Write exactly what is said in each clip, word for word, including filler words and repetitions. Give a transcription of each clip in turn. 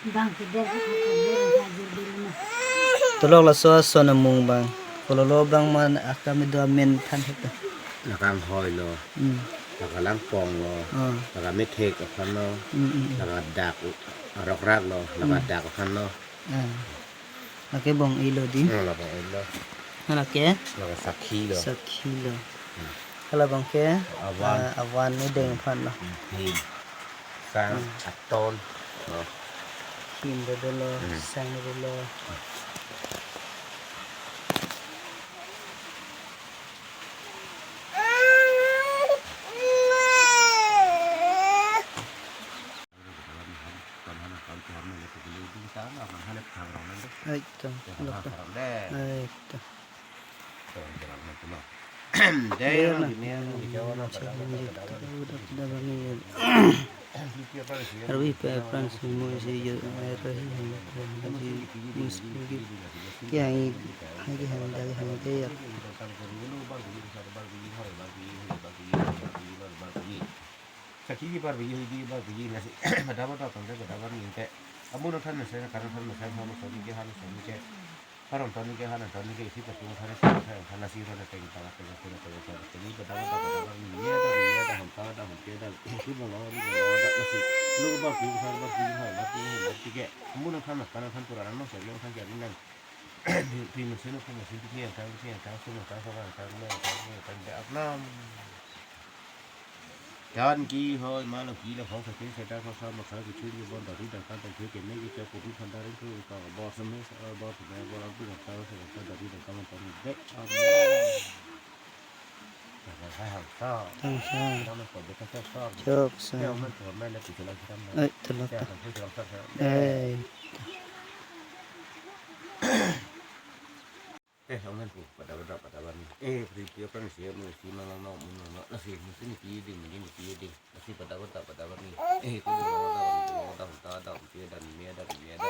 Bang ke der ke thak thak der ke ajir dulu na. Tolok laso ason amung bang. Kololo bang man akam do amen than hek to. Lakanghoi lo, Hmm. Lakalangpong lo, Ah. Lakamethek aphan lo, Hmm, hmm, hmm. Lakadak arokrak lo, Hmm. Lakadak aphan lo. Ah. Lake bong-ilo di. Hmm, labong-ilo. Halake? Lakasakhi lo. Sakhi lo. Hmm. Halabang ke, Avan. Ah, avan ni deng aphan lo. Hmm. Sang Hmm. aton. Oh. Him do dolo, Hmm. sang do dolo. Ai, to, lok to. Ai, to. Dei na. Arvi pe pran si mo si yo, ai, rahi hum, si muski ki hang, hang ki hang, dagi hang ke ya. Sakhi ki bar biji, hidi bar biji, lasi pada pada tangte pada bar ni ke. Amun than mesen, karan than mesen, hanu sami ke, hanu sami ke. Karan than ke, hanu than ke, isi patung than ke, than than lasi than ke, than ke, than ke, than ke, than ke. Ni pada pada pada bar ni, ye da, ni ye da, ham ta da, ham ke da. Ki bang lo, ni bang lo da, lasi. Lu bar biji, bar biji, bar biji, bar biji, bar biji ke. Amun than, karan than pura, no, sari than ke, ni nang. Pi mesen, pi mesen, pi yang than, pi yang than, pi yang than, pi yang than, pi yang than, pi yang than, pi yang than, pi yang than. Jan ki hoi, malang ki la hong sa ke sa da sa sa ma sa ki chun ki bon da ri da kan ta ke ke me ki cha ko ri phan da ri ko ka bo sa me sa bo sa me bo la tu sa sa sa da ri da kan ta ni de. Amen. Sa sa sa sa. Tang sa. Na me ko de ka sa sa. Chok sa. Ke amen ko me la ki la sa ma. Ai, tolok. Ke ta. Sa sa sa sa. Ai. Eh, amen pu, pada pada pada pada. Eh, pri pri apa ni sih, mau si malang no, mau no, no, nasi, mesti ni pi ding, mesti ni pi ding. Nasi pada pada pada pada ni. Eh, itu mau no, no, no, no, no, no, no, pi dan ni ada, ni ada.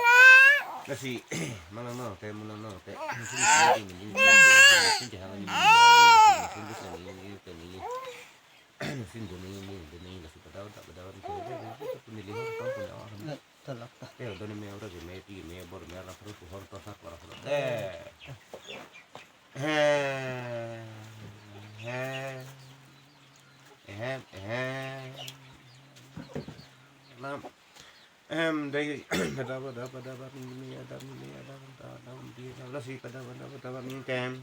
Nasi, malang no, teh, malang no, teh, mesti ni pi ding, mesti ni pi ding, mesti ni jangan ni, mesti ni, mesti ni, mesti ni, mesti ni, nasi pada pada pada ni, pada pada pada ni, pada pada ni, pada pada ni. Tolok ta. Eh, udah ni me, udah ni me, ti me, bor me, arak terus, hor terus, arak terus. Eh. Eh. Eh. Ehem, ehem. Nam. Ehem, dei, pada, pada, pada, pada, ni me, ada, ni me, ada, pada, ada, dia, ada, si, pada, pada, pada, ni tem.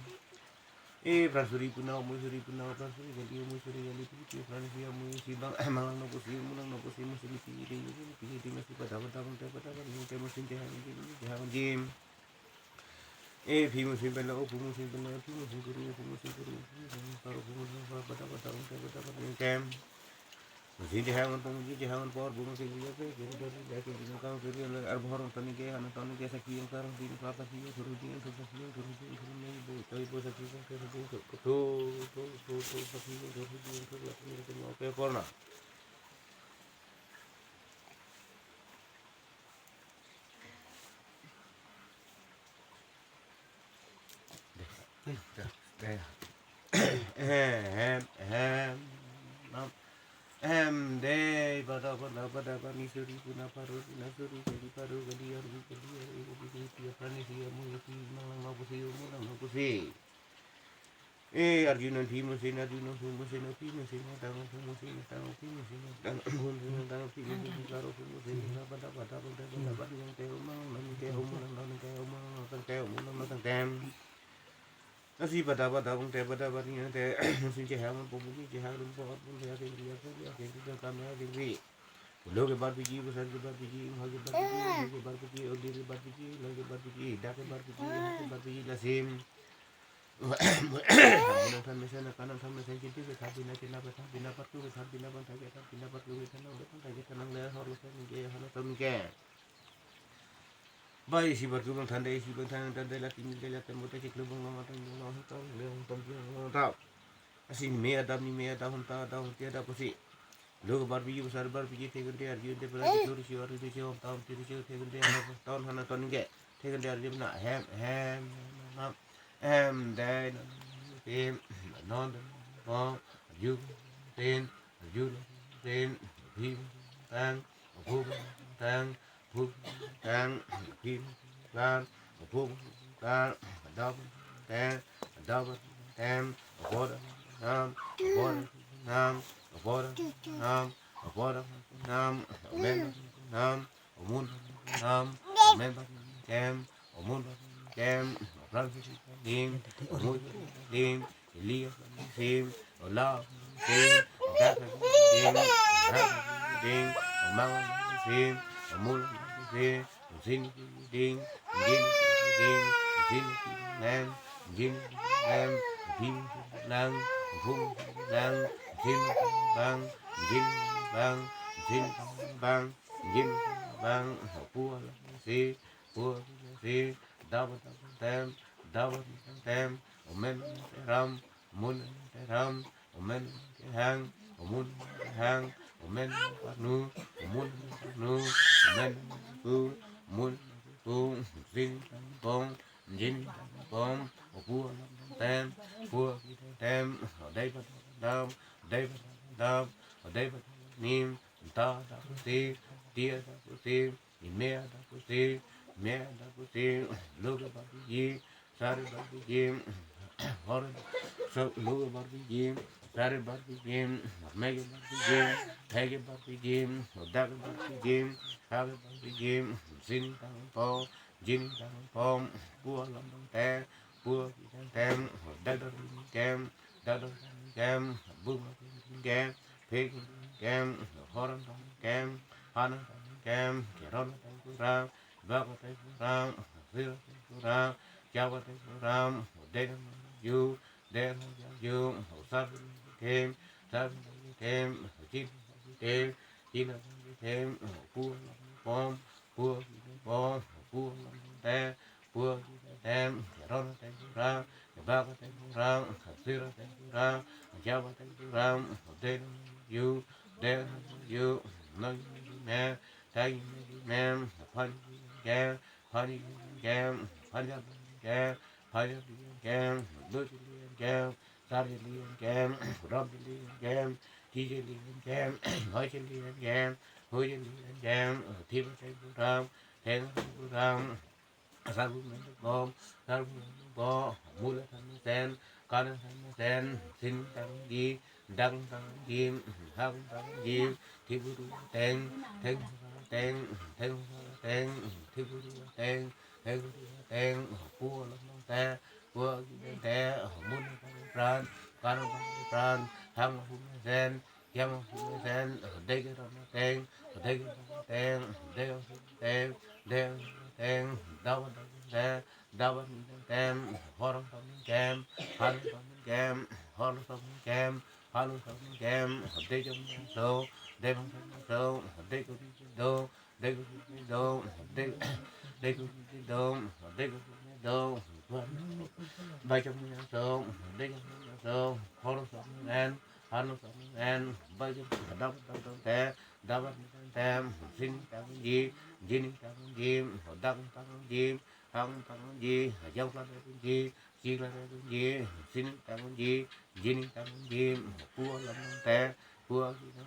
Eh, pran suri punau, mui suri punau, pran suri kali, mui suri kali, pi, pi, pran isi, mui isi bang, malang no pusi, malang no pusi, mui suri pi, ding, ding, pi, ding, nasi pada, pada, bang, te, pada, bang, te, musin, te, hang, jim, te, hang, jim. Eh, pi, musin, pela, o, pu, musin, pela, pi, musin, kuru, pu, musin, kuru, pu, musin, paru, pu, musin, pa, pada, pada, bang, te, pada, pada, bang, tem. Musin jehangan pong, musin jehangan por, bunga ke liya ke, kiri dari dia ke bini kang kiri le, ar bohor tani ke, hana tani ke, saki yang sarang tin, kelapa ki yang suruh dia, suruh dia, suruh dia, suruh dia, ibu, ibu, ibu, saki yang suruh dia, suruh, suruh, suruh, suruh, saki yang suruh dia, suruh, suruh, suruh, suruh, oke, corona. Ehem, ehem. Nam. Ehem, dei, pada, pada, pada, pada, ni suri, puna paru, puna suri, kali paru, kali aru, kali aru, kali aru, kali aru, kali aru, kali aru, malang no pusi, malang no pusi. Eh, Arjuna, Bhima Sena, Arjuna, Bhima Sena, Bhima Sena, tang, Bhima Sena, tang, Bhima Sena, tang, Bhima Sena, tang, Bhima Sena, karo, Bhima Sena, pada, pada, pada, pada, pada, yang teh, umang, nang teh, umang, nang teh, umang, nang teh, umang, nang teh. Nasi pada, pada, bung teh, pada, pada, yang teh, musin cehang, pemudi cehang, rumpo, pun cehang, yang dia, yang dia, yang dia, kami, yang dia. Ulo ke bar piji, besar ke bar piji, ha ke bar piji, ha ke bar piji, odir ke bar piji, lang ke bar piji, dak ke bar piji, ha ke bar piji, lasim. Amunang than mesen, akanang than mesen, kintu ke than pina, kena pe than pina, partu ke than pina, pangthai ke than pina, partu ke than nang, pangthai ke than nang, le hor ke than ke, hana than ke. Bai isi partu bang than dei, isi bang than, than dei, la tin dei, la tem bote, chiklo bang lama than, bang lama than, le hong than, bang lama than. Asi ni me adam, ni me adam, hon ta adam, hon ti adam, pusi. Lo ke bar piji, besar bar piji, thek ante arju ante pela, thek ante arju ante, thek ante arju ante, thek ante arju ante, thek ante arju ante, hem, hem, hem, hem, dei, non, non, non, arju, tin, arju, tin, bhim, tang, bhum, tang, Phung tang, phim kar, phung kar, dam tang, dam tem, bor nam, bor nam, bor nam, bor nam, mem nam, omun nam, mem tem, omun tem, pran ding, omun ding, ili sim, ola sim, dak sim, rak sim, omang sim, omun sim, sin ding, jin ding, sin nem, jin nem, jin lang, phung lang, sin bang, jin bang, sin bang, jin bang, pu si, pu si, daba tem, daba tem, omen ram, mun ram, omen hang, omun hang, omen panu, omun panu, omen ku, omun ku, jin pong, jin pong, opu tem, pu tem, dei dam, dei dam, dei nim, ta da si, tia da si, ime da si, me da si, luga ba ji, sari ba ji, hor so luga ba ji, sari ba ji, mege ba ji, thege ba ji, dak ba ji, hage ba ji, sin tang po, jin tang po, pu alam tang te, pu tang tem, da da tem, da da tem, bu tem, phe tem, hor tem, han tem, keron tem, ra, ba tem, ra, sir tem, ra, kya tem, ra, de tem, ju, de tem, ju, sar tem, sar tem, jin tem, jin tem, pu pom, pu pom, pu te, pu tem, ron tem, ra, ba tem, ra, sir tem, ra, ja tem, ra, de ju, de ju, na me, ta me, phan ke, phan ke, phan ke, phan ke, lu ke, sar ke, ram ke, ti ke, hoi ke, hoi ke, thi tem, ram, theng tem, ram, sar tem, bom, sar tem, bo, mula tem, sen, kan tem, sen, sin tem, ji, dang tem, ji, hang tem, ji, thiburu tem, theng tem, theng tem, thiburu tem, theng tem, pu alam te, pu te, mun pran, kan pran, hang sen, yam sen, de ke tem, de ke tem, de tem, de tem, daba tem, daba tem, hor tem, han tem, hor tem, han tem, de jam so, de so, de ko do, de ko do, de, de ko do, de ko do, ba jam so, de jam so, hor tem, han tem, ba jam daba tem, daba tem, sin tem, ji, jin tem, ji, dang tem, ji, hang tem, ji, jam tem, ji, ji la ji, sin tem, ji, jin tem, ji, pu alam te, pu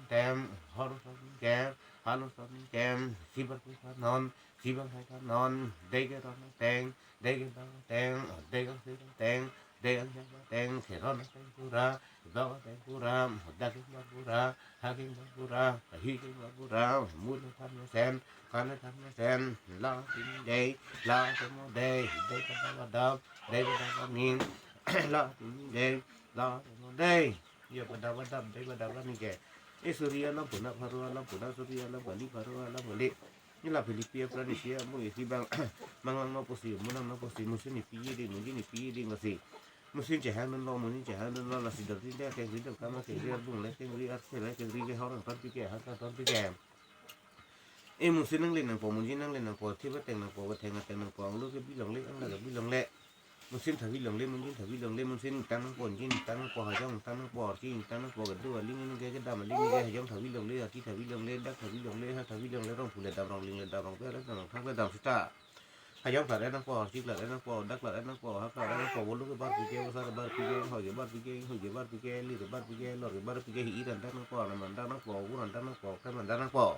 tem, hor tem, han tem, sibar pu non, sibar hai non, de ke tem, de ke tem, de ke tem, de ke tem, se ron tem pura, ba tem pura, da ke ba pura, ha ke ba pura, hi ke ba pura, mu le tham sen, kan le tham sen, la tin de, la tem de, de ka da ba da, de ka da ba ni, la tin de, la tem de. Yo ka da ba da, de ka da ba ni ke. E suri alam puna, pharo alam puna, suri alam kali, pharo alam kali. Ni la Philippi apran isi amu isi bang, mangang no pusi, munang no pusi, musin ni pi di, muji ni pi di ngasi. Musin chehang dun lo, musin chehang dun lo, lasi dor tin de, kengri dor kama, kengri arbung le, kengri arse le, kengri ke horang tan pi ke, hang tan pi ke. E musin nangli nangpo, muji nangli nangpo, thi ba teng nangpo, ba theng ateng nangpo, anglo ke bilong le, angla ke bilong le. Musin thavi long le, musin thavi long le, musin tang nangpo, jin tang nangpo, hajong tang nangpo, archi tang nangpo, kedo aling ke, kedam aling ke, hajong thavi long le, archi thavi long le, dak thavi long le, ha thavi long le, rong pule dam, rong ling le dam, rong pe le dam, rong thang le dam sita. Hajong klar nangpo, archi klar nangpo, dak klar nangpo, ha klar nangpo, bolu ke bar pi ke, basa bar pi ke, hoi ke bar pi ke, hoi ke bar pi ke, li ke bar pi ke, lor ke bar pi ke, hi iran tang nangpo, naman tang nangpo, uran tang nangpo, kreman tang nangpo.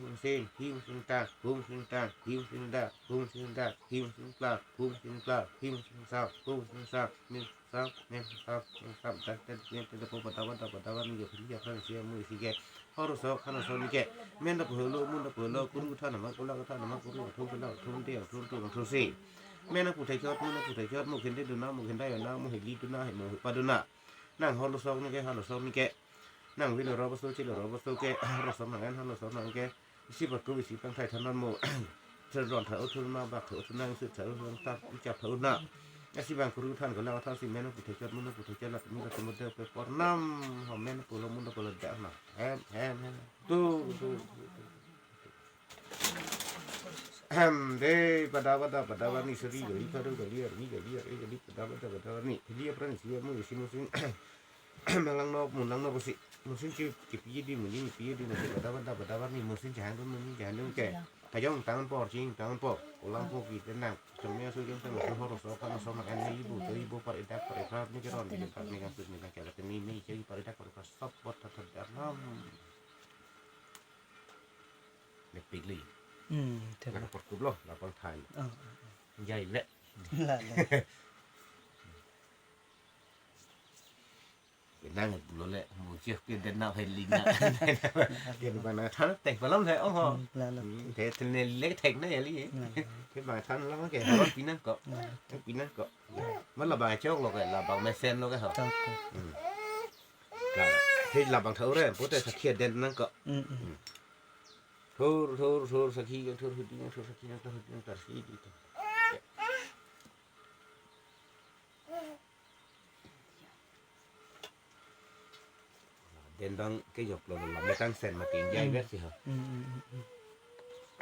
Pu musin, Hi musin ta, Hu musin ta, Hi musin ta, Hu musin ta, Hi musin pla, Hu musin pla, Hi musin sa, Hu musin sa, Min sa, Min sa, Min sa, dak dak dak dak dak pada pada pada pada ni ke phili aphrang isi amu isi ke. Hor sok, han sok ni ke. Men dak holo, mun dak holo, kuru than nama, kula than nama, kuru thum kula thum te, thum thum thum si. Men dak pu thai chot, mun dak pu thai chot, mu khen te duna, mu khen ta yona, mu heli duna, mu hepa duna. Nang hor sok ni ke, han sok ni ke. Nang vilo ro baso, chilo ro baso ke, ro sok nang en, han sok nang ke. Isi batu, isi pang thai than mo. Thir ron tha uthur ma, bak tha uthur nang, sut tha uthur nang, tap, ichap tha uthur na. Isi bang kuru than kula than si men pu thai chot, mun pu thai chot, la mun pu thai chot, pe por nam, ho men pu lo, mun pu lo dak na. Hem, hem, hem. Tu, tu, tu, tu. Hem, de, pada, pada, pada, pada, ni seri, gali, paru, gali, arni, gali, ari, gali, pada, pada, pada, ni. Phili aphrang isi amu isi musin. Manglang no, munlang no pusi. Musin si, kipi di, muni, kipi di, musin pada, pada, pada, pada, ni musin jahang dun, muni jahang dun ke. Kajong tangan por, ching tangan por. Ulang po ki tenang. Chong mia su jong tangan su hor sok, kan sok na kan ni ibu, tu ibu par idak, par idak, ni keron, ni keron, ni kan sus, ni kan keron, ni, ni, ching par idak, par idak, sop, pot, tat, tat, tat, nam. Nepik li. Hmm, Kan tem. Por kup lo, lapang than. Oh, oh, oh. Jai le. La, la. Nang pulo le, mu chief ke den na phai ling na. Ke bang na than tek palam le, oh ho. Hmm, la, la. Hmm, the thil ne le thek na ya li. La, la. Ke bang than la ke, ha pi nang ko. La, la. Pi nang ko. Ma la bang chok lo ke, la bang mesen lo ke ho. Chok, chok. Hmm. La, the la bang thau re, pote sakhi den nang ko. Hmm, hmm. Hmm. Thur, thur, thur, sakhi, thur, hudi, thur, sakhi, thur, hudi, thur, sakhi, di, thur. Den bang kejok lo, lo, metang sen ma ke jai Hmm. ber si ha. Hmm, hmm, hmm,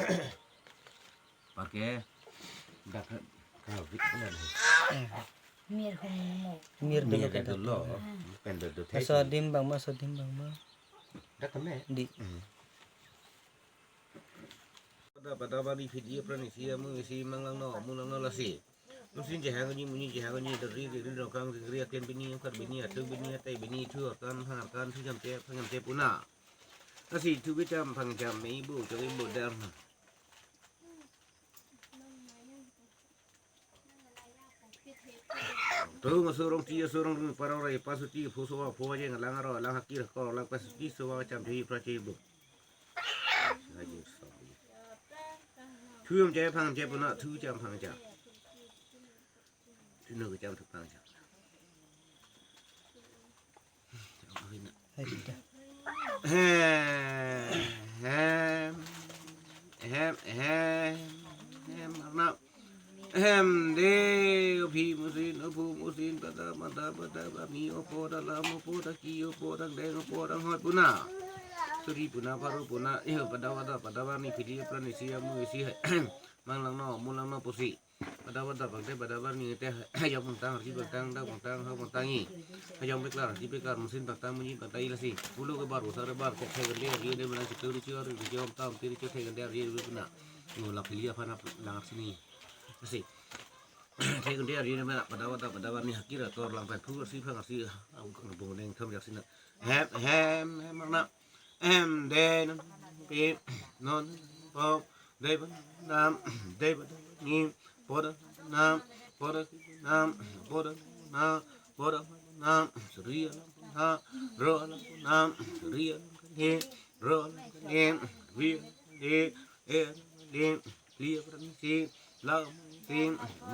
hmm. Pake dak ka vik na ni. Eh. Mir hung mo. Mir dolo Mir ke dak dolo. Dolo. Pen do do thai. Aso adim bang ma, aso adim bang ma. Dak kame. Di. Hmm. Pada pada bari phidi apran isi amu isi manglang no, munlang no lasi. Musin jahang ni, muni jahang ni, dari dari rokang dari aken bini, akar bini, atuk bini, atai bini, thu akan, phang akan, thu jam te, phang jam te puna. Lasi thu bitam, phang jam, me ibu, jok ibu dar. Thu aso arong ti aso arong parong rai pasuti, phuso wa phu jeng lang aro, lang hakir ko, lang pasuti, so wa cham thi pra che ibu. Thu jam che phang che puna, thu jam phang jam. Thu no jam thu phang jam. Hai, sudah. Hem, hem, hem, hem, hem, arnam. Hem, de, aphi musin, aphu musin, pada, pada, pada, bami, opo, dalam, opo, daki, opo, dang, deng, opo, dang, hot, puna. Suri, puna, paru, puna, eh, pada, pada, pada, bami, phidi, apran, isi, amu, isi, manglang no, munlang no, pusi. Pada, pada, bangte, pada, bar, ni, te, ayam, bangtang, ri, bangtang, dak, bangtang, ha, bangtang, i. Ayam, beklar, ri, beklar, musin, bangtang, munyi, bangtang, i, lasi. Pulu, ke, bar, usar, bar, kok, hai, gende, ri, de, menang, situ, ri, cior, ri, ciom, tam, ti, ri, cior, hai, gende, ri, de, puna. Yo, la, phili, aphan, ap, lang, sini. Lasi. Hai, gende, ri, de, mena, pada, pada, pada, bar, ni, hakir, ator, lang, pen, phu, si, phang, si, au, kang, bung, deng, tham, jak, sina. Hem, hem, hem, arnam. Em, de, non, pi, non, po, de, ba, nam, de, ba, ni, po, da, nam, po, da, nam, po, da, na, po, da, nam, sri, alam, na, ro, alam, nam, sri, alam, ni, ro, alam, ni, ri, alam, ni, e, alam, ni, li, alam, si, la, alam, si,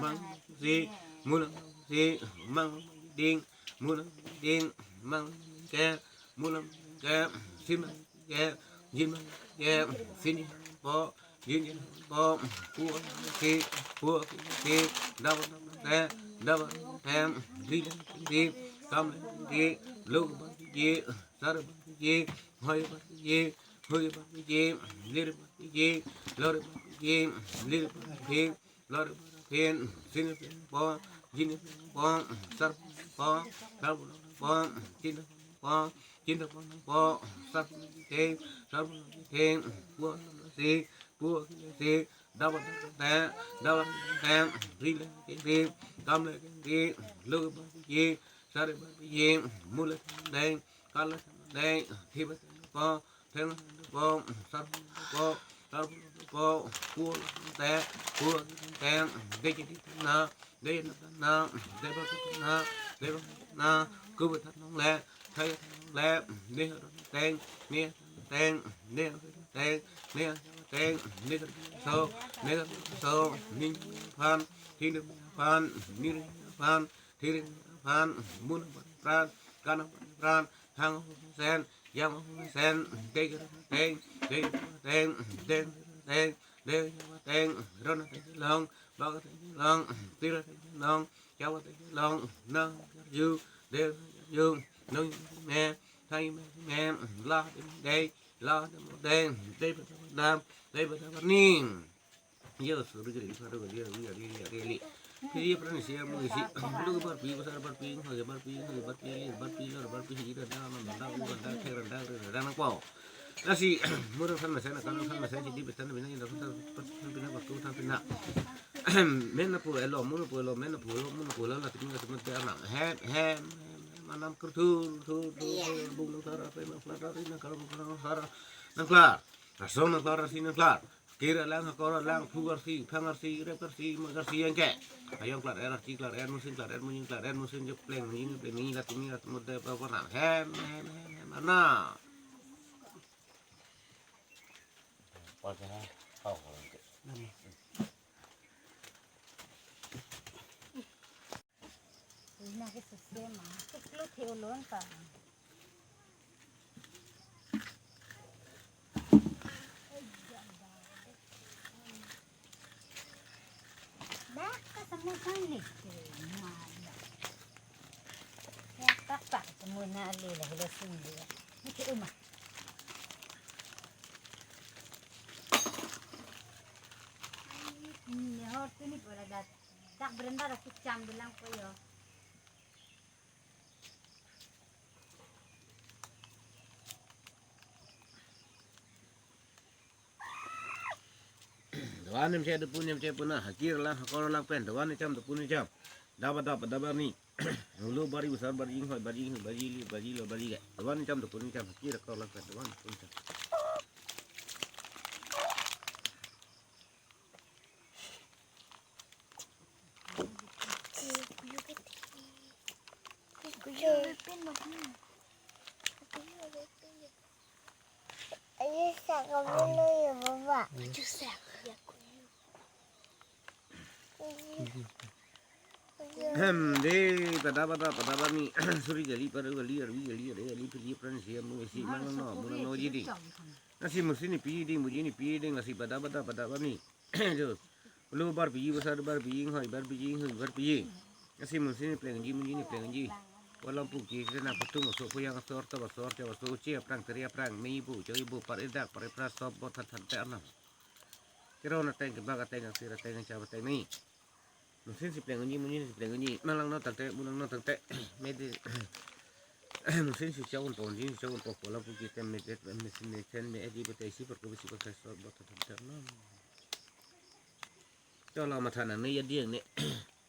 mang, si, mu, alam, si, mang, ding, mu, alam, ding, mang, ke, mu, alam, ke, si, mang, ke, jin mang ke, sin jin po, jin jin po, pu si, pu si, da ba ke, da ba ke, di si, kam si, lu si, sar si, hoi si, hui si, lir si, lor si, lir si, lor phin, sin phin po, jin phin po, sar phin po, sar phin po, jin po, chin thom po nang po, sar thom theng, sar thom theng, pu thom si, pu thom si, dap thom theng, dap thom theng, ri le ke ri, kam le ke ri, lo ke ba ke ye, sar le ba ke ye, mu le thom theng, kar le thom theng, thi ba thom po, theng po, sar po, sar po, pu te, pu te, de ke di na, de na na, de ba na, de ba na, ku ba ta nong le, thai nong le, ne teng, ne teng, ne teng, ne teng, ne so, ne so, ning phan, thi phan, ni phan, thi phan, mun phan, kan phan, hang sen, yang sen, de teng, de teng, de teng, de teng, ron teng long, bak teng long, tir teng long, chau teng long, nang ju, de ju, nung me, thang me me, la de de, la de de, de ba nam, de ba ni. Yo, suri ke ri, suri ke ri, ri, ri, ri, ri. Phiri apran isi amu isi. Lu ke barpi, pasar barpi, hoi barpi, hoi barpi, li barpi, lor barpi, hi randa, nang randa, u randa, thek randa, ri randa nang pau. Lasi, murang san mesen, akam san mesen, sidi betan bina, inda san, san pina, waktu san pina. Men apo elo, mun apo elo, men apo elo, mun apo elo, la timi la timi te anam. Hem, hem, hem, hem, anam kerthur, thur, thur, thur, bung nang klar, apa nang klar, ri nang klar, bung nang klar, nang klar. Asong nang klar, asi nang klar. Kir alang, hakor alang, phu arsi, phang arsi, rep arsi, mak arsi yang ke. Ayong klar er, arsi klar er, musin klar er, munyin klar er, musin je pleng, munyin pleng, munyin lat, munyin lat, mut de pa pa na. Hem, hem, hem, hem, ana. Ina ke sistema, tu klo the ulon ka. Dak ka samosa le. Ya, tak, tak, semua na le lah, le sini dia. Ni ke uma. Ni hor tu ni pula dak. Dak berenda dak kicam bilang ko yo. Doan nem che dopun nem che puna, hakir lang, hakor lang pen, doan ni cham, dopun ni cham. Daba daba daba ni. Hulu bari, pasar bari, inghoi bari, inghoi bari, li bari, lo bari ga. Doan ni cham, dopun ni cham, hakir hakor lang pen, doan dopun ni cham. Ayo, sak kamu lo ya, Baba. Ayo, sak. Hem, de, pada pada pada pada ni, suri kali, paru kali, arvi kali, ade kali, phiri apran isi amu isi, manang no, munang no jidi. Nasi musin ni piding, muji ni piding, nasi pada pada pada pada ni. Jo. Lu bar piji, pasar bar piji, inghoi bar piji, inghoi bar piji. Nasi musin ni plengji, muji ni plengji. Walang puki, sena patung, so puyang, so orta, so orta, so uchi, aprang, teri aprang, me ibu, jo ibu, par idak, par ipra, sop, bot, than, than, te anam. Kiro na teng, kebak ateng, angsir ateng, angcham ateng ni. Musin si plengji, muji si plengji. Malang no tangte, munang no tangte. Mede. Musin si chau un pon, jin si chau un pon, walang puki tem, mede, musin ne chen, me edi, bete isi, perko bisi, perko sop, bot, than, than, te anam. Cholo matha nang ne ya diang ne.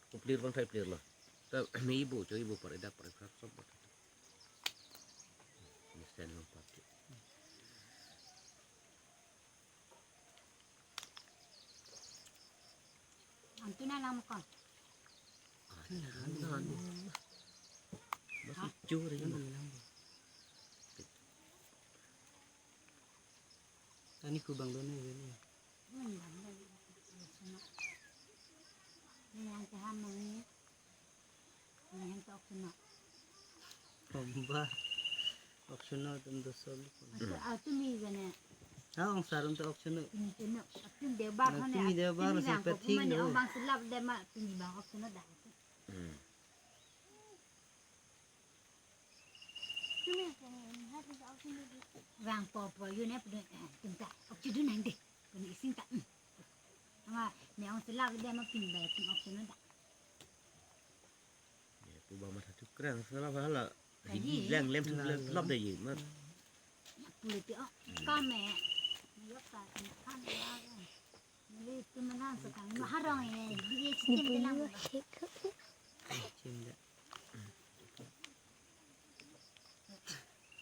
Kuplir bang thai plir lo. Ta me ibu, jo ibu, par idak, par ipra, sop, bot. Ni sen long pati. Antu na lang ko. Masih curi. Tani kubang dona ini. Yang tahan mami. Yang tak kena. Bomba. Optional tum dosol. Atu, atu mi gana. Ah, ong sarum ta optional. Ini kena. Atu debar hone. Atu mi debar, atu mi si lang peting ko, kumane lo. Ong bang selap de ma, atu mi bang optional dah. Hmm. Vang po po yun e pudun, eh, tum ta. Ok, chidun nang de. Pudun ising ta. Hmm. Ama, ne ong selap de ma pin ba, tum ok, chidun ta. Ya, pu ba matha chukrang selap hala. Hidi lang lem thu lem lop de ye. Ma. Puliti oh. Kame. Yok ta kan la. Neli tu mana sekarang. Maharong ye. Dia cincin bilang. Chinda.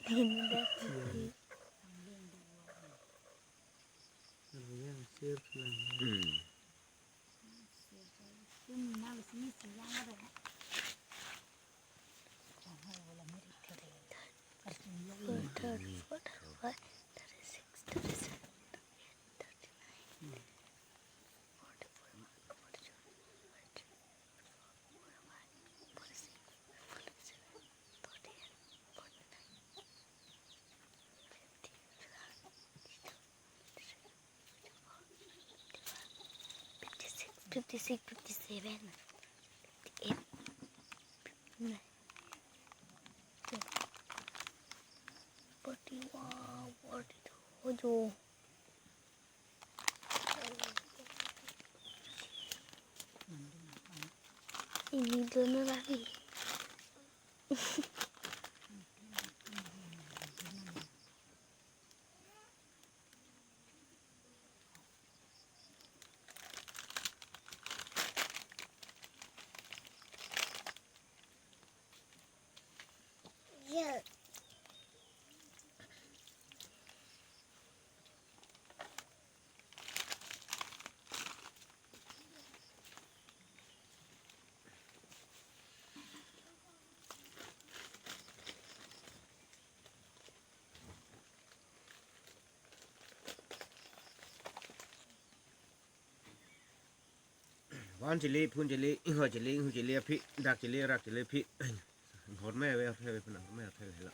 Linda. Yang sir lang. Hmm. Thirty-four, thirty-five, thirty-six, thirty-seven, thirty-eight, thirty-nine, forty-four, forty-two, forty-three, forty-four, forty-five, forty-six, forty-seven, forty-eight, forty-nine, fifty, fifty-two, fifty-three, fifty-four, fifty-five, fifty-six, fifty-seven, fifty-eight, fifty-nine, forty-one, forty-two, jo. Ini dulu lagi. Van chele, phun chele, ingho chele, inghu chele aphi, dak chele, rak chele aphi. Hor me ave, hor me ave, hor me ave, hela.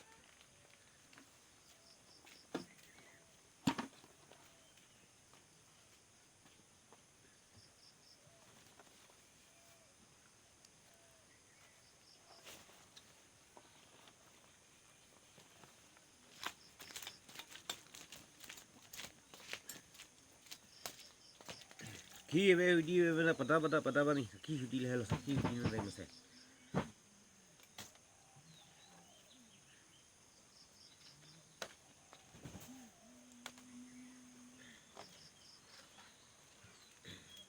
Ki ave hudi ave na pada pada pada bani. Ki hudi le helo, ki hudi na dai mase.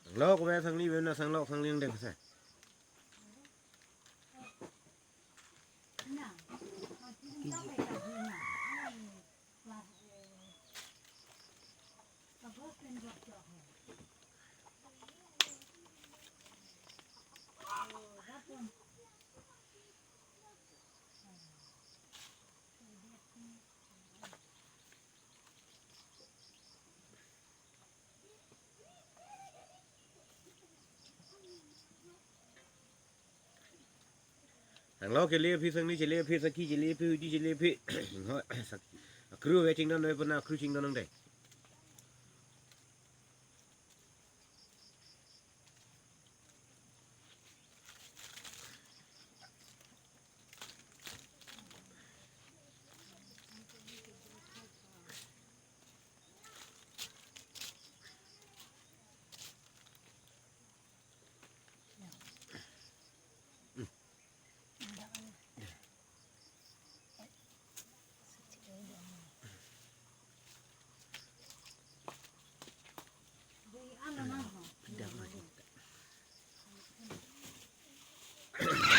Sanglok ave sangli ave na sanglok sangli dai mase. Sanglok chele aphi, sangli chele aphi, sakhi chele aphi, hudi chele aphi. Ho, sak-, akru ave chingdon ave puna akru chingdon nang dai.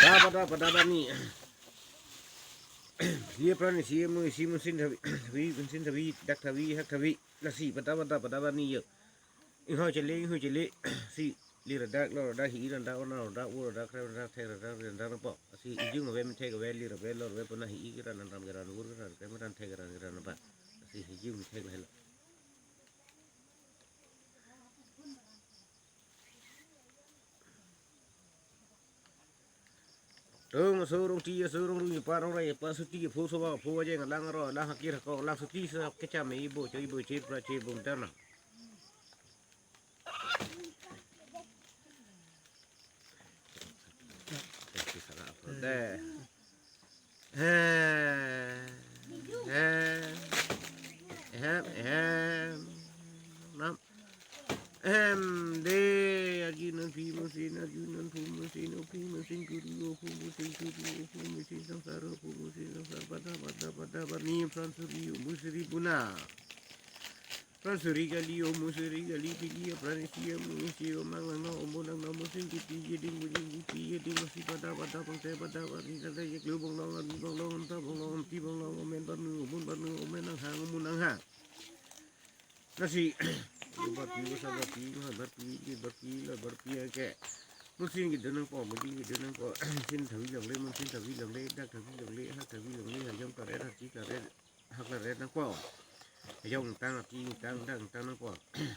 Pada pada pada bani. Ye pran si mu si mu sin thavi, thavi, mun sin thavi, dak thavi, hak thavi, lasi pada pada pada bani yo. Ingho chele, inghu chele, si li radak, lo radak, hi radak, ona radak, u radak, kre radak, thek radak, ri radak, nangpo. Si ijung ave, methek ave, li ave, lo ave, puna hi keran, nangdam keran, ur keran, kre keran, thek keran, keran nangpo. Si ijung methek lahelo. Tung aso rong ti aso rong rong ipa rong rai ipa suti phu so ba phu ajeng alang aro alang hakir ko alang suti sa kecham ibo cho ibo chir pra chir bung dana. Deh. He. He. Ehem, ehem. Nam. Ahem, de, arjunon phi musin, arjunon phu musin, o phi musin kuru, o phu musin kuru, o phu musin sangsar, o phu musin sangsar, pada, pada, pada, bani, pran suri, o mu suri puna. Pran suri kali, o mu suri kali, pili, pran isi, o mu isi, o mang langno, o mu langno, musin kiti, jeding, mujing kiti, jeding, masi pada, pada, pangte pada, bani, tada, jeklu bonglong, arni bonglong, amta bonglong, amti bonglong, o men barnu, o mun barnu, o men nanghang, o mun nanghang. Lasi, barpi, basa barpi, ma barpi, di barpi, la barpi, ake. Musin kedo nangpo, mujin kedo nangpo, musin thavi longle, musin thavi longle, dak thavi longle, hak thavi longle, hajong karet, hati karet, hak karet nangpo. Hajong tang, hati tang, dak tang nangpo.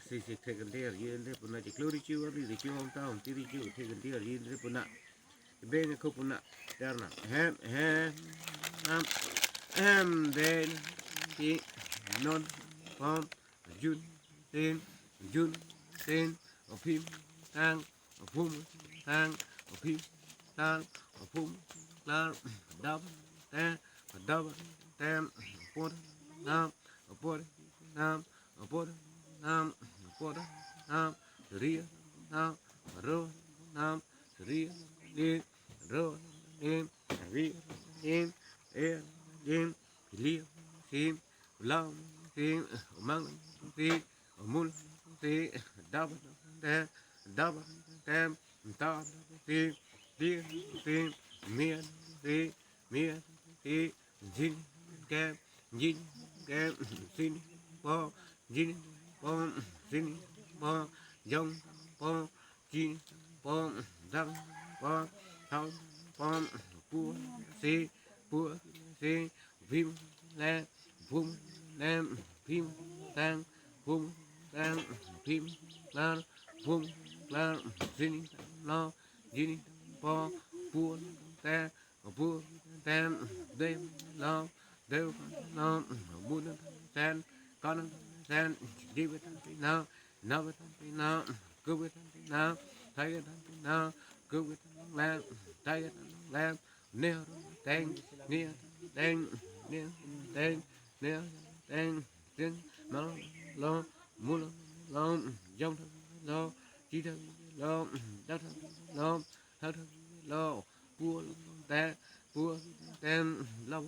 Si si thek kante arjinde puna, jeklu richu, arni richu, amta amti richu, thek kante arjinde puna. Beng ko puna. Darna. Hem, hem, ham, hem, den, ti, non, pom, jun, tin, jun, tin, o phim, tang, o phum, tang, o phim, tang, o phum, klar, dam, te, dam, tem, por, nam, por, nam, por, nam, por, nam, ri, nam, ro, nam, ri, ri, ro, ri, ri, ri, e, ri, li, si, lam, si, mang, si, mul, si, dab, te, dab, tem, ta, si, di, si, mi, si, mi, si, jin, ke, jin, ke, sin, po, jin, po, sin, po, jong, po, chin, po, dang, po, thang, po, pu, si, pu, si, vim, le, vum, le, vim, tang, vum, tang, vim, lar, vum, lar, sin, lo, jin, po, pu, te, pu, tem, de, lo, de, lo, mun, sen, kan, sen, di, no, na, no, ku, no, thai, no, ku, le, thai, le, ne, teng, ne, teng, ne, teng, ne, teng, teng, no, lo, mu, lo, jong, lo, chi, lo, da, lo, ha, lo, pu, te, pu, tem, lo,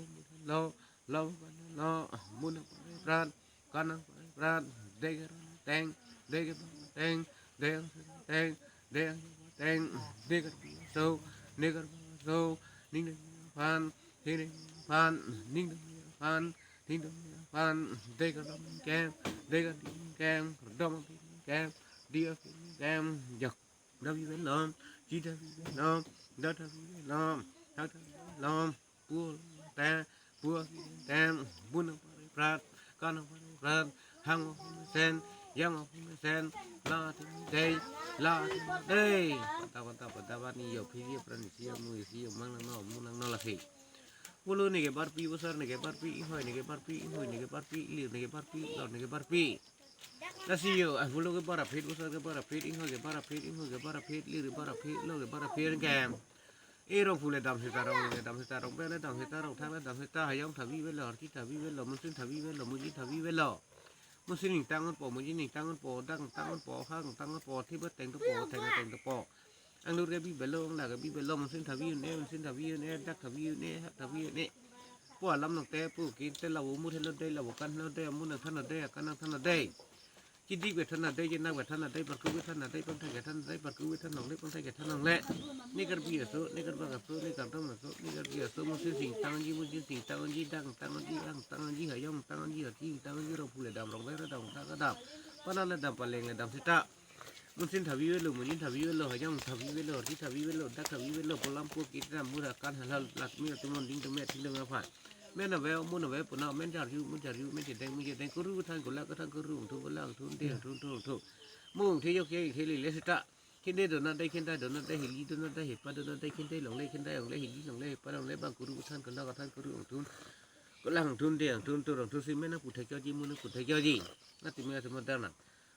lo, lo, lo, mun, pran, kan, pran, de, teng, de, teng, de, teng, de, teng, de, so, ne, so, ning, phan, he, phan, ning, phan, ning, phan, de, kem, de, kem, dom, kem, di, kem, jak, da, vi, ven, lom, chi, da, vi, ven, lom, da, da, vi, ven, lom, ha, da, vi, ven, lom, pu, te, pu, tem, bun, pare, prat, kan, pare, prat, hang, sen, yang, sen, la, te, dei, la, te, dei. Panta, panta, panta, bani, yo, phi, yo, pran, isi, yo, mu, isi, yo, mang, nang, no, mu, nang, no, lasi. Bulu neke barpi, bosar neke barpi, inghoi neke barpi, inghoi neke barpi, lir neke barpi, lor neke barpi. Lasi yo, ah, bulu ke barapit, bosar ke barapit, inghoi ke barapit, inghoi ke barapit, lir ke barapit, lor ke barapit, kem. E rong phule dam seta, rong le dam seta, rong pen le dam seta, rong thang le dam seta, hayong thavi velo, arti thavi velo, musin thavi velo, muji thavi velo. Musin ning tangon po, muji ning tangon po, dang tangon po, hang tangon po, thi ba teng to po, teng teng to po. Anglur ke bi velo, angla ke bi velo, musin thavi un-e, musin thavi un-e, dak thavi un-e, hak thavi un-e. Po alam nang te, po kin te, lavo mu thelo dei, lavo kan thelo dei, amu nang than lo dei, akan nang than lo dei. Chidik ve than lo dei, jenak ve than lo dei, parku ve than lo dei, pangthai ke than lo dei, parku ve than longle, pangthai ke than longle. Ne Karbi aso, ne Karbak aso, ne kardom aso, ne Karbi aso, musin sing tangonji, musin sing tangonji, dang tangonji, hang tangonji, hayong tangonji, hati tangonji, rong phule dam, rong pen le dam, ta ka dam. Pana le dam, paleng le dam seta. Musin thavi velo, muji thavi velo, hayong thavi velo, arti thavi velo, dak thavi velo, polam po kit ram mura kan halal lakmi atum mon ding teme thing teme phan. Men ave, mun ave, puna men jarju, mun jarju, men jedeng, mun jedeng, kuru than, kula ka than, kuru thun, kula thun, de thun, thun, thun. Mung the yok ye the le le seta. Khinde dona dei, khinda dona dei, hili dona dei, hepa dona dei, khinde longle, khinda longle, hili longle, hepa longle, bang kuru than, kula ka than, kuru thun. Kula thun, de thun, thun, thun, si men pu the kyo ji, mun pu the kyo ji. Ati me ati mo dana.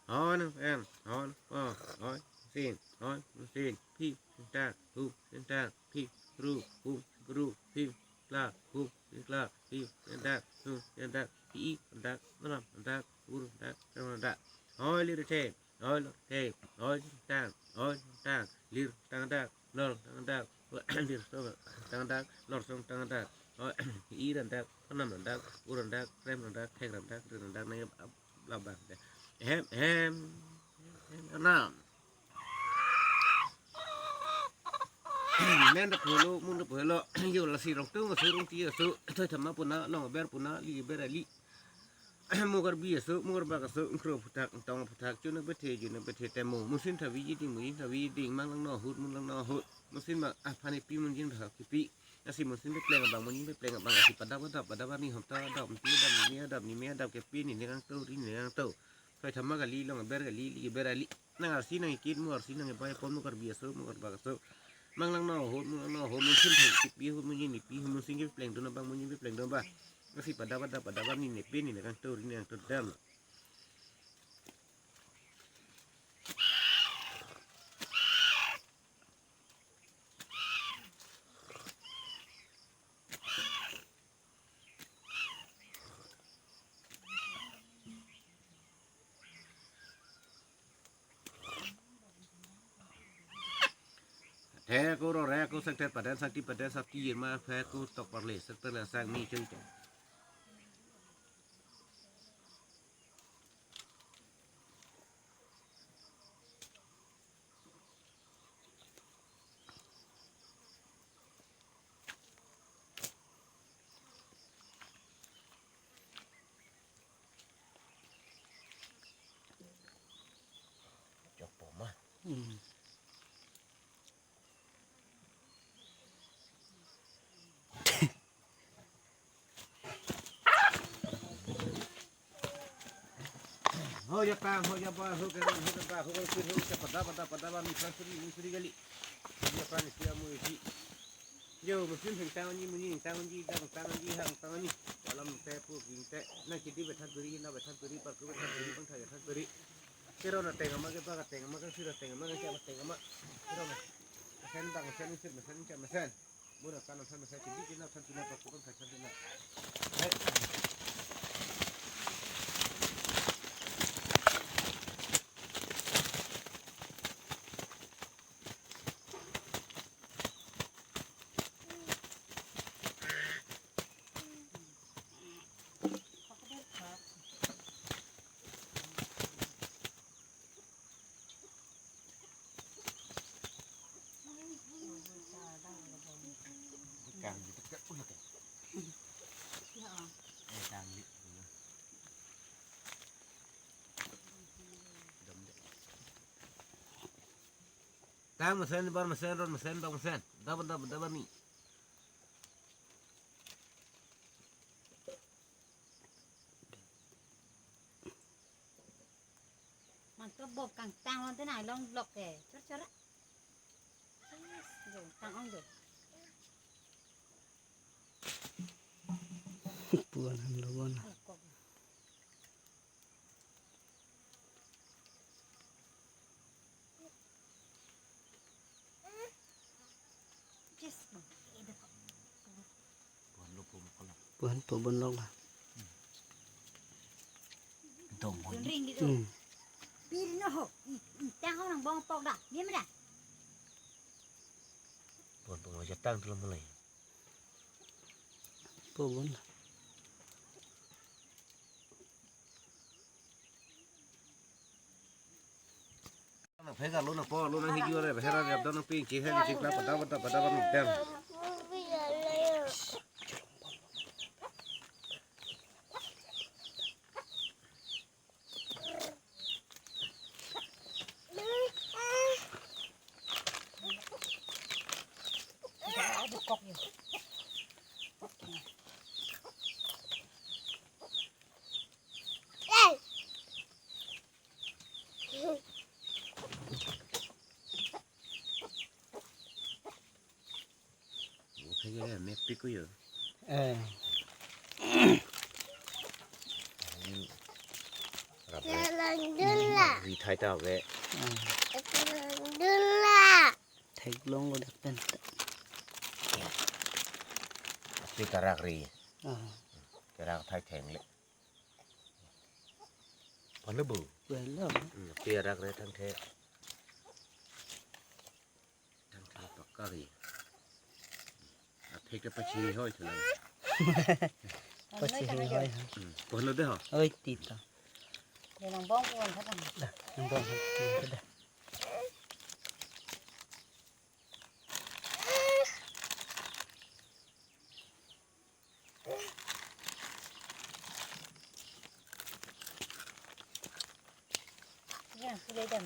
Hon, en, hon, o, hoi, sin, hoi, sin, phi, ta, hu, ta, phi, ru, hu, ru, phi, kla, hu, kla, phi, ta, hu, ta, phi, ta, mram, ta, ur, ta, mram, ta. Hoi, li, re, the. Oi lo, thek, oi tang, oi tang, lir tang dak, lor tang dak, lir tang dak, lor song tang dak, oi, ir tang dak, thanam tang dak, ur tang dak, rem tang dak, thek tang dak, rir tang dak, nang ap lap bang. Hem, hem, hem, anam. Men dak holo, mun dak holo, yo lasi Rongtung aso, Rongti aso, Thoithama puna, Longaber puna, Liber ali. Mo Karbi aso, Mo Karbak aso, Ingkro aphuthak, Ingtong aphuthak, Chunak Bethe, Chunak Bethe Temo, Musin Thavi Jiding, Musin Thavi Jiding, Mang Langno ahut, Mun Langno ahut, Musin Mang, ah, Phani Pi Munjin Bhak Kipi, lasi Musin Pepleng abang, Munjin Pepleng abang, lasi padap padap, padap arni homta adap, Pi adap, Nime adap, Nime adap, Kepi, Nini Nangto, Ri Nini Nangto, Thoithama kali, Longaber kali, Liber ali, nang arsi nang ikit, Mo arsi nang ipai, pon Mo Karbi aso, Mo Karbak aso, Mang Langno ahut, Mun Langno ahut, Musin Thavi Kipi ahut, Munjin Kipi ahut, Musin Kepleng dun abang, Munjin Pepleng dun abang. Lasi padap padap, padap arni nepe ni nakang to ri nang to dam. Thek ako, rore ako, sangthet paden, sangti paden, sangti jirma, phek ako, tok parle, sangthet le sangni cheng cheng. Chok poma. Hmm. Ho ya tang, ho ya ba, ho ke ran, ho ke ba, ho ke sir, ho ke pada, pada, pada, ba, ni prasuri, ni suri gali. Ho ya tang, isi amu isi. Yo, musim heng tang ni, muni tang ni, dang tang ni, hang tang ni. Walam te pu ging te. Na kidi bethan puri, na bethan puri, parku bethan puri, pangthai bethan puri. Kero na teng ama ke ba ka teng ama ke sira teng ama ke siapa teng ama. Kero na. Mesen bang mesen sir mesen siapa mesen. Mura kan mesen mesen kidi kina mesen pina parku pangthai mesen pina. Hai. Kang di teke pun ke. Eh, kang di. Dam de. Tang mesen, bar mesen, ron mesen, bang mesen. Daban, daban, daban ni. Mantu bob kangtang lon tenai long blok ke. Chor chor. Yes, jo, tang ong jo. Puan han lo bon. Ai, kok. Yes, bang. Puan lo pum kolak. Puan po bon lok la. Dong ho. Ring gitu. Hmm. Pir no ho. I, i, tang ho nang bong pok da. Ni mera. Puan po mo jatang tu lo mulai. Po bon. Na phega lo na po lo na higi ore, hera rep dan ping ki hen chik la pada pada pada pada dan. Oke ya, mepik ko ya. Eh. Jalan dun la. Ri thai ta ve. Eh. Jalan dun la. Theklong lo dak pen. Pi karak ri. Ah. Karak thai theng le. Ano bo? Wala. Hmm, pi arak re thangthe. Thangthe pakka ri. Aphi ke pachiri hoi thulang. Pachiri hoi. Hmm, pohlo de ho. Oi tita. Ye nang bong pon tha tang. Dah, nang bong pon tha dah. Ya, sudah jam.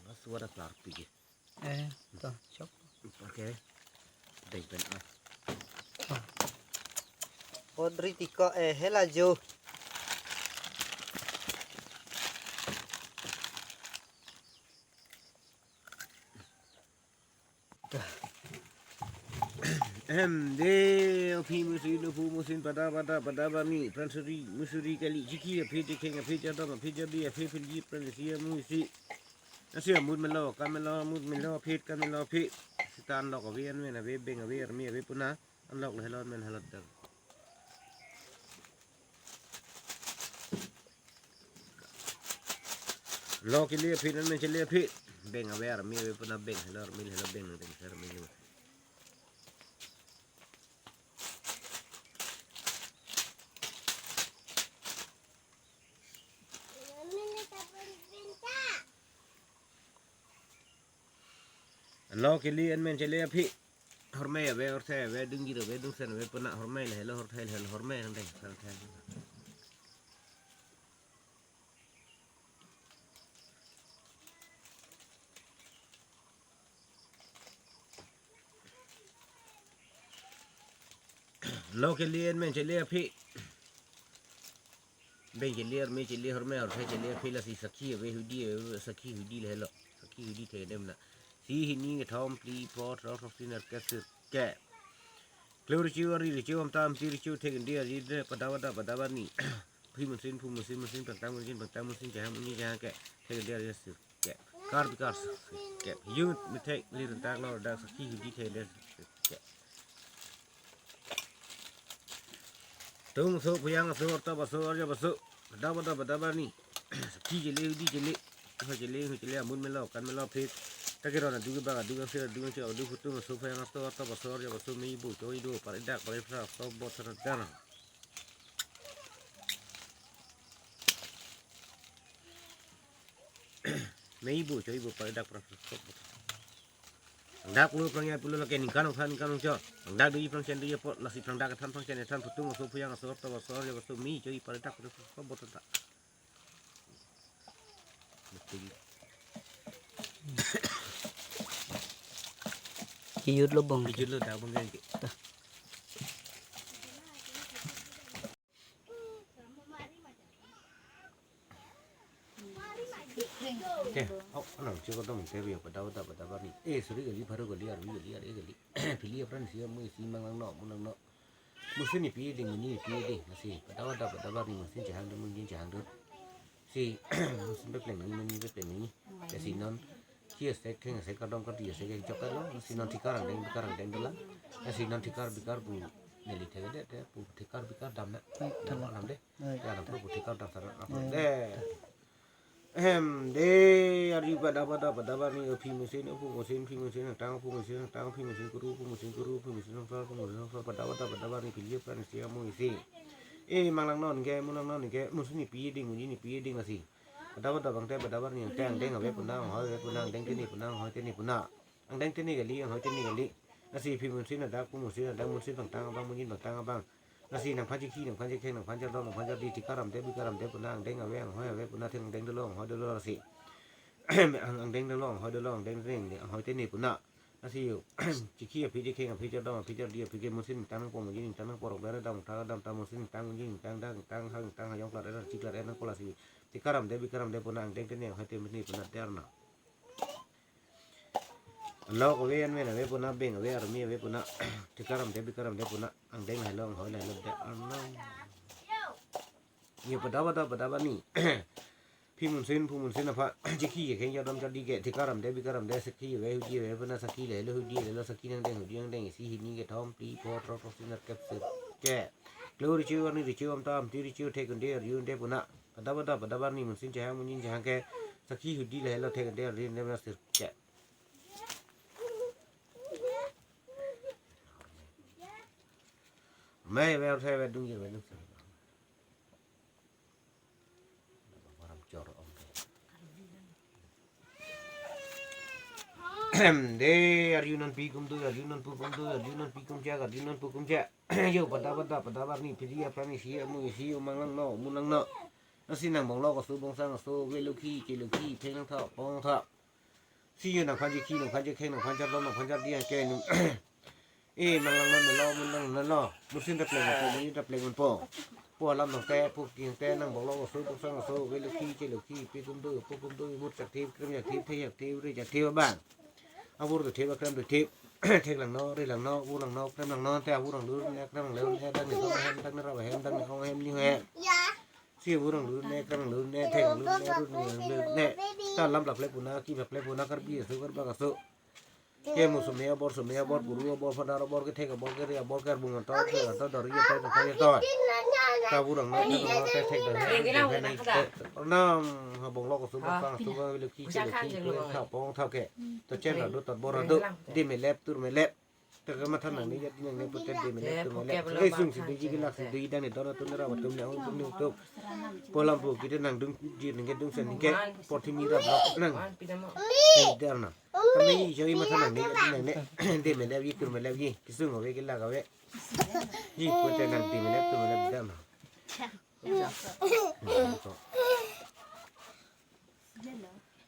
Mas suara kelar pigi. Eh, to, chok. Oke. Deng pen ah. Podri tiko eh hela jo. Em, de, aphi musin, aphu musin, pada, pada, pada, bani, pran suri, musuri, kali, chiki, aphi, dikheng, aphi, chadam, aphi, jadi, aphi, philji, pran isi, amu isi. Asi amut melo, kan melo, amut melo, aphi, kan melo, aphi. Sita anlok ave, anmen ave, beng ave, armi ave, puna anlok le helon men helot dam. Lo kili aphi, anmen chili aphi. Beng ave, armi ave, puna beng helo, armi helo, beng deng ser armi lo. Lo kili anmen chele aphi. Horme ave, horthe ave, dungjir ave, dungsen ave, puna horme le helo, horthe le helo, horme nang deng, horthe. Lo kili anmen chele aphi. Beng chili, armi chili, horme horthe chili, aphi lasi sakhi ave, hudi ave, sakhi hudi le helo. Sakhi hudi thekdem na. Si, hini, kethom, phli, phongo, throk, throksi, nerkep, sirkep. Klo richu, ari richu, amta amsi richu, thekdi ari de, pada pada, pada bani. Aphi musin, phu musin, musin pangtang musin, pangtang musin, chehang musin, chehangkep. Thekdi ari sirkep. Kar bikar sirkep. Yut methek, lir dak, lor dak, sakhi hudi thekdi sirkep. Tung so, phuyang so, orta baso, arja baso. Pada pada, pada bani. Sakhi chele, hudi chele. Ho chele, ho chele, amun melo, kan melo, phit. Take ron adu ke bang, adu ke sir, adu ke chok, adu phutung so, phuyang so, orta baso, arja baso, mei bu choi do, paridak, pariphra, so, bot, sana, dana. Mei bu choi bu, paridak, pariphra, so, bot. Dak lu prang ya pulo lake ningkan ongkha ningkan ongcho. Dak dui prang chen dui apot, lasi prang dak kethan prang chen kethan, phutung so, phuyang so, orta baso, arja baso, mei choi paridak pariphra, so, bot, ta. Kiyut lo bong. Kiyut lo dak bong ke. Ta. Oke, oh, anang chiko dong, te bio, pada pada, pada bani. Eh, suri kali, pharo kali, arvi kali, are kali. Phili apran si amu isi, mang langno, mun langno. Musin nipi ding, muni nipi ding, asi. Pada pada, pada bani, musin chehang dun, muni chehang dun. Si, musin pepleng nangji, muni pepleng nangji. Asi non, chi asek, theng asek, kadom kati asek, jok lo. Asi non thikar angdeng, bikar angdeng dolang. Asi non thikar bikar pu neli thekde, te pu thikar bikar dam na. Dam de. Ai. Ya, dam pu thikar dam sana. Ai. De. Ahem, de, ari pada pada, pada bani, aphi musin, aphu musin, phi musin, tang aphu musin, tang aphi musin, kuru aphu musin, kuru aphu musin, songsor aphu musin, songsor, pada pada, pada bani, phili apran si amu isi. Eh, mang langnon ke, mun langnon ke, musin nipi ding, muni nipi ding asi. Pada pada bang te, pada bani, angte angdeng ave puna, anghoi ave puna, angdeng teni puna, anghoi teni puna. Angdeng teni kali, anghoi teni kali. Asi aphi musin adak, aphu musin adak, musin pangtang abang, musin pangtang abang. Asi nangphan chikhi, nangphan chikheng, nangphan chardom, nangphan chardi, thikar damde, bikar damde puna, angdeng ave, anghoi ave puna, theng angdeng dolo, anghoi dolo asi. Ang, angdeng dolo, anghoi dolo, angdeng teni, anghoi teni puna. Asi yo, chikhi aphi, chikheng aphi, chardom aphi, chardi aphi ke musin tang nangpo, musin tang nangpo, rok dara dam, tang dam, tang musin tang, musin tang, dang tang, hang tang, hayong klar, chiklar, nangpo lasi. Thikar damde, bikar damde puna, angdeng teni, anghoi teni puna, derna. Lok ave, anmen ave puna, beng ave, armi ave puna, thikar damde, bikar damde puna, angdeng lahelo, anghoi lahelo, derna. Ye pada pada, pada bani. Thi munsin, phu munsin aphan, chikhi kekheng jadam jadi ke, thikaram de, bikaram de, sakhi ave, hudi ave, puna sakhi le, lo hudi le, lo sakhi nangdeng, hudi nangdeng, isi hini kethom, phli, pho, throk, throk, sinat kep sir ke. Klo richu, ani richu, amta, amti richu, thek kunde, arju kunde puna. Pada, pada, pada, barni munsin chehang, munjin chehang ke, sakhi hudi le, lo thek kunde, arju kunde puna sir ke. Mai, mai, sai, mai, dung, jir, mai, dung, sai. Ahem, de, arju nonpi kum do, arju nonpu kum do, arju nonpi kum chak, arju nonpu kum chak. Yo, pada, pada, pada, barni, phiri, aphrang, isi, amu, isi, umang langno, umun langno. Lasi nang bonglo koso, bongsang koso, ve lokhi, che lokhi, pheng nangtha, pong nangtha. Si yo nangphan chikhi, nangphan chekheng, nangphan chardom, nangphan chardi, ke nung. E, mang langnon lo, mun langnon lo. Munsin ta pleng po, munjin ta pleng po. Pu alam nangte, pu king te, nang bonglo koso, bongsang koso, ve lokhi, che lokhi, pi kum do, pu kum do, mut chak thip, krem chak thip, the chak thip, ri chak thip abang. Avur do thip, akrem do thip. Thek langno, ri langno, vur langno, krem langno, te avur langno, ne krem langno, ne dang ne dong hem, dang ne rap hem, dang ne ong hem, ni hem. Si vur langno, ne krem langno, ne thek langno, ne rut langno, ne. Ta lam laple puna, ki laple puna, Karbi aso, Karbak aso. Ke mu sumi abor, sumi abor, puru abor, phandar abor, kethek abor, keri abor, karbung ator, keri ator, dori ator, ator, ator. Ta vur langno, krem langno, te thek langno, ne, ne, ne, ne. Nam, ha bonglo koso, bongsang koso, ve lokhi, che lokhi, pon thap, pon thap ke. To chen ra do, tot bor ra do. Di me lep, tur me lep. Te ke matha nangne, jat nangne, pute di me lep, tur me lep. Ei sung si di, ji kelak si di, dang ne don atum ne rap atum ne ong atum ne utup. Pu alam pu kite nang dung, ji ningke dung sen ningke, por thimi rap lok nang. Ni der na. Kami joi matha nangne, jat nangne, di me lep ji, tur me lep ji. Kesung ave, kelak ave. Ji pute nang di me lep, tur me lep der na.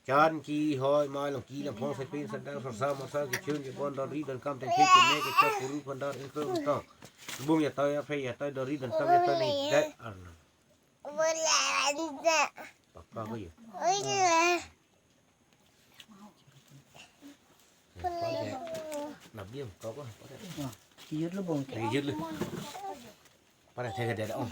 Chan kihoi, mai long ki lang phong, sepin sandang, sarsa marsa, kechun kebon, don ri don kam, tengke keme, kechok kuru, phandar ingkro ingtong. Bung jatoi, aphe jatoi, don ri don kam jatoi, ni det arnam. Papa ko ye. Nap diam, kau ko. Kiyut lo bong. Kiyut lo. Pada thek ke dia ong.